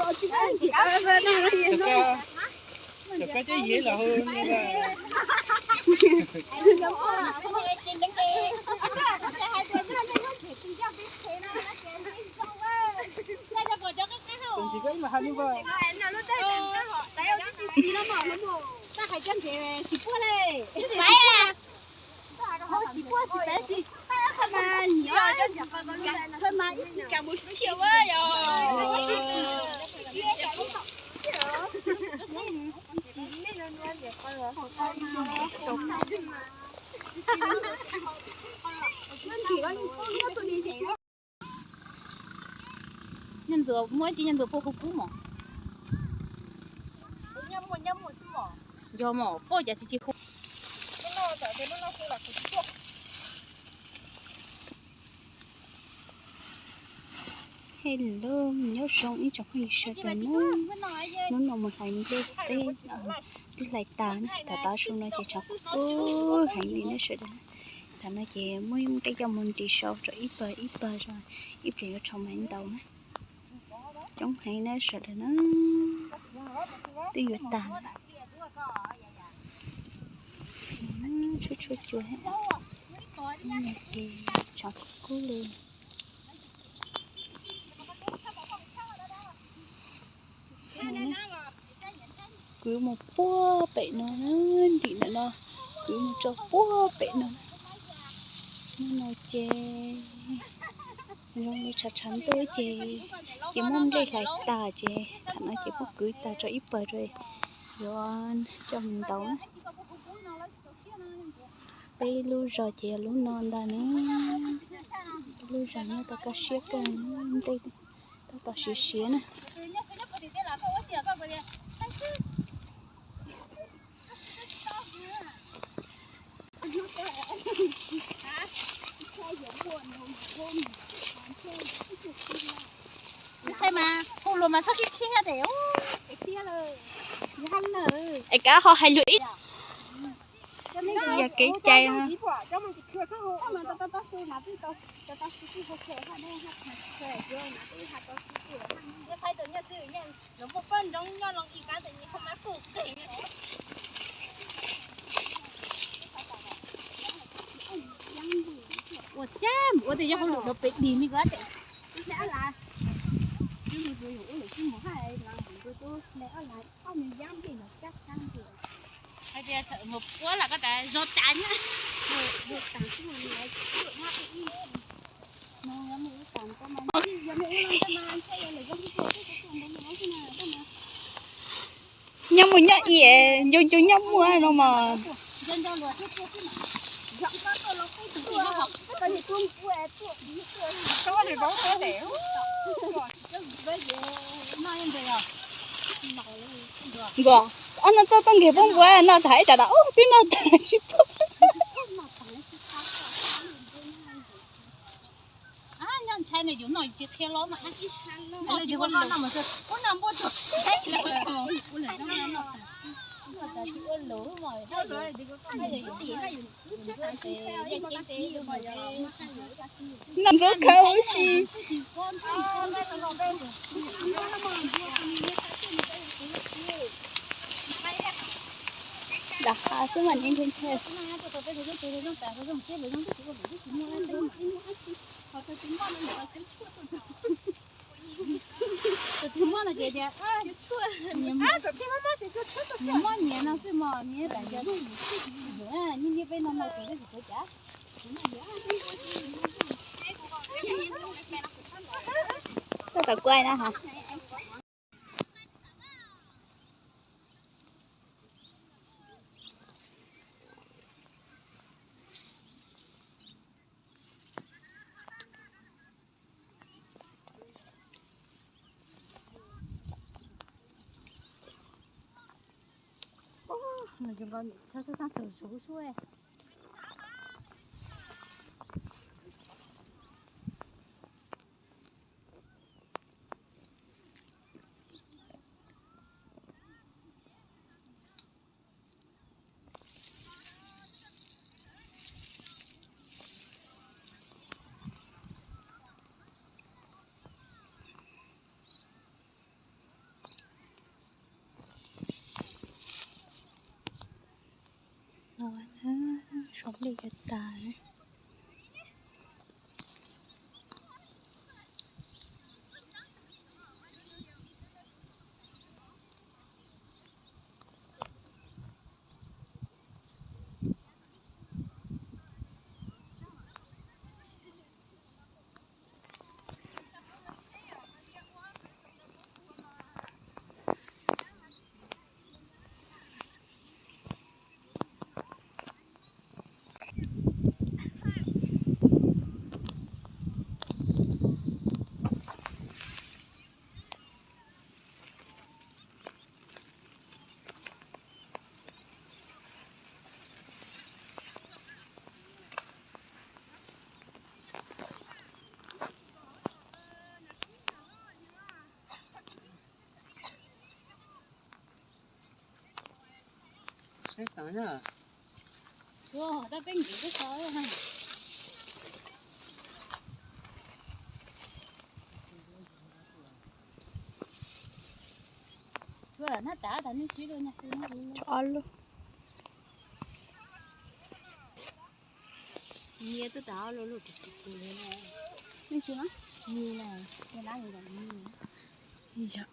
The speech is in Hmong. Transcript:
Cov koj cov yev los hu. Tus ntsis koj ib los hais li npawg. Nyob ntawm muaj ib tsi nyob ntawm puab hu kub mos. Yog mos puab cas tsis tsis hu. Hello, nyob zoo ib tsoom phooj ywg sawv daws na. Hnub no mus hlais nplej teb twb hlais tas na, thaum tav su no ces tshav kub kub heev li na sawv daws. Thaum no ces muaj ib qeb coj mus nris sau rau ib pawg ib pawg, ib pliag yuav rho mav ntaus na. Coob heev na sawv daws na, twb yuav tag na. Tshuab tshuab cua, tshav kub kub li. Kwv mus puag pem no, ntim ntawm no, kwv mus tso puag pem no. Hnub no ces zoo li tshav tshav ntuj ces, ces muab nplej hlais tas ces thaum no ces muab kwv tag tso ib pawg rau yuav coj mus ntaus na. Peb lub zos ces yog lub no ntag ne. Lub zos nyob tau kaj siab kawg, ntej tab tom siav siav na. Qhia mas hu lus mas txhob khib khib tias, es kav ho hais lus ib. Yog kev cai. Ua cas ua tias yog hauj lwm rau pem dig li ko. Hais tias mus puab lam koj tas zog tas na. Nyob mus nyob i, ncu ncu nyob muaj no mas. Npua, ob no tuaj tuaj nkiag poob npua no tas ib tsam tas ub twb noj tag tsis pub. Nyob ntshai ne yus noj yus tsis qhia los mas. Noj ntxuav khawv huv si. Dam qhas xwb mas nthe nthe. Nyias mob nyias no xwb mos, nyias tas yog nyias peb no mus tus twb tsis txawv cas. Txog tom kuaj na ha. Nws zoo nkaus niam sab sab sab tawg zuv xwb. Li ka tas. Ob lub. Nyias twb tas ob lub lub. Yog